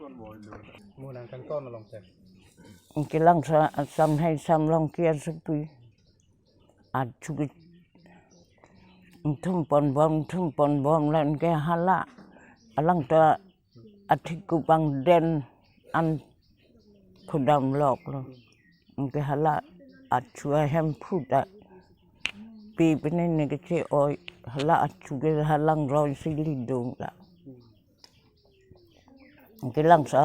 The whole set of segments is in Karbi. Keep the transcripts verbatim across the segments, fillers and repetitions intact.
Mo nangkangton along te. Anke Langso Samhai Samlongki asopi achu ke ingthum ponbom, ingthum ponbom la anke hala alangtum athik kupang den an khudam loklo. Anke hala achu ahem phu ta pi pine ne keche-oi, hala achu ke halang roi si lidung la. Anke Langso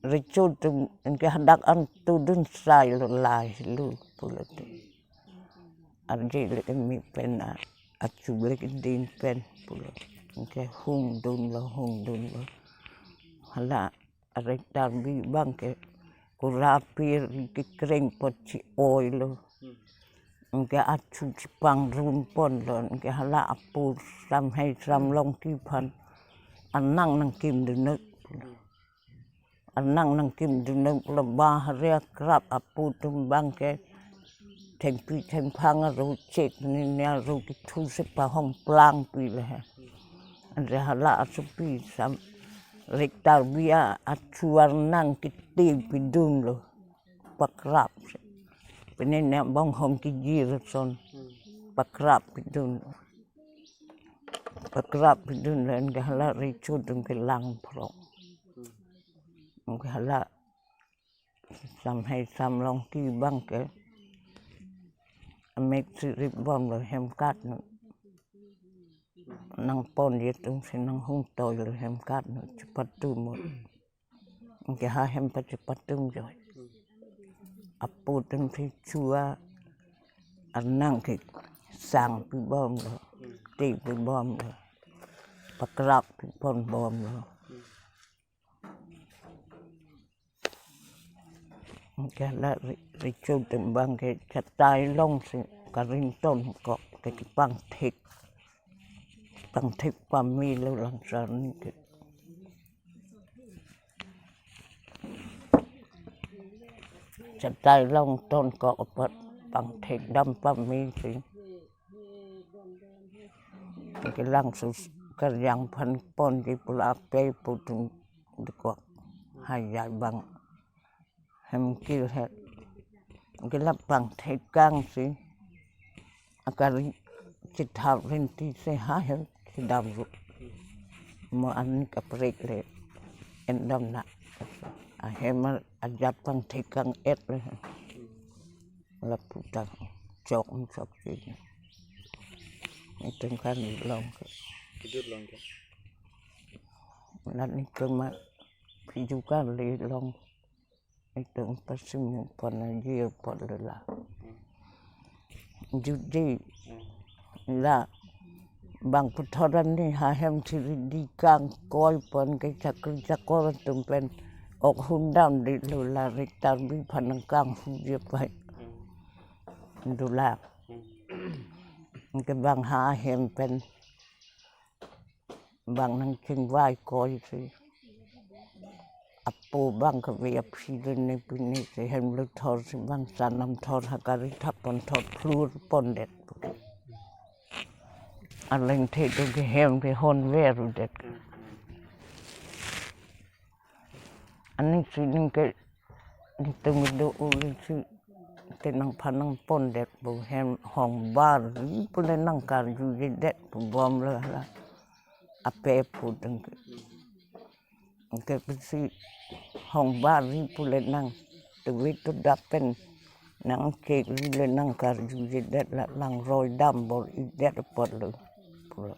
Recho atum anke hadak an tudun sai lo, lahelo pulote. Arje le keme pen a, achu le kedin pen pulo. Anke hung dunlo, hung dunlo. Hala Rektarbi abang ke kura pir kekreng apot che-oilo. Anke achu chepangrum ponlo, anke hala apo Samhai Samlongki aphan anang nangkim dunnon. Anang nangkim dunnon pulo, bahari akrap apo atum abang ke thengpi thengphang aro chek ne ne aro kethu si pahong plangpi le he. Anke hala asopi Sam Rektarbi a achu arnang kete pidunlo. Pakrap si. Pine ne bonghom kejir ason. Pakrap pidun. Pakrap pidun la anke hala Recho atum kelang phrong. Anke hala Samhai Samlongki abang ke amek si rip bomlo hem katno. Nangponji atum si nanghung toilo hem katno, chepatum. Anke ha hem pachepatum joi. Apo atum si chu arnang kesang pibomlo, te pibomlo, pakrap piponbomlo. Anke hala Re-, Recho atum abang ke chatai longsi karin tonkok ke kepangthek. Pangthek pamelo Langso arni ke. Chatai long tonkok apot pangthek dam pamesi. Anke Langso Karjang aphan ponji pulo, ape apo atum dokok. Hajai abang hem kil he. Anke la pangthek kangsi akari chethap rinti si ha hem chedam ru. Mo an kaprek le endam na. Ahem ajat pangthek kang-et le. Lapu ta chok chok si. Itum kali long ke. Kejut long ke. Latum ke ma piju kali long. Itum pasim pon aji pon le la. Judi la bang puthot arni ha hem thiri di kangkoi pon ke chakri chakor atum pen ok hundam di lo, la Rektarbi aphan nangkanghuji pai. Dula. Anke bang ha hem pen bang nangchingvai koi si. Apo abang kave aphi dun ne pine si hem lo thor si bang sanam thor ha kari thap pon thor phlur pondet. Aleng the do ke hem ke hon verudet. Aning si ning ke itum do uli si te nangphan nangpondet pu hem hong bar ri pule nangkarjujedet pu bomlo hala. Ape apo atum ke. Anke pensi hong bar ri pule nang tuwi tu dap pen nangchek ri le nangkarjujedet la lang roi dam bor-idet apotlo pulo.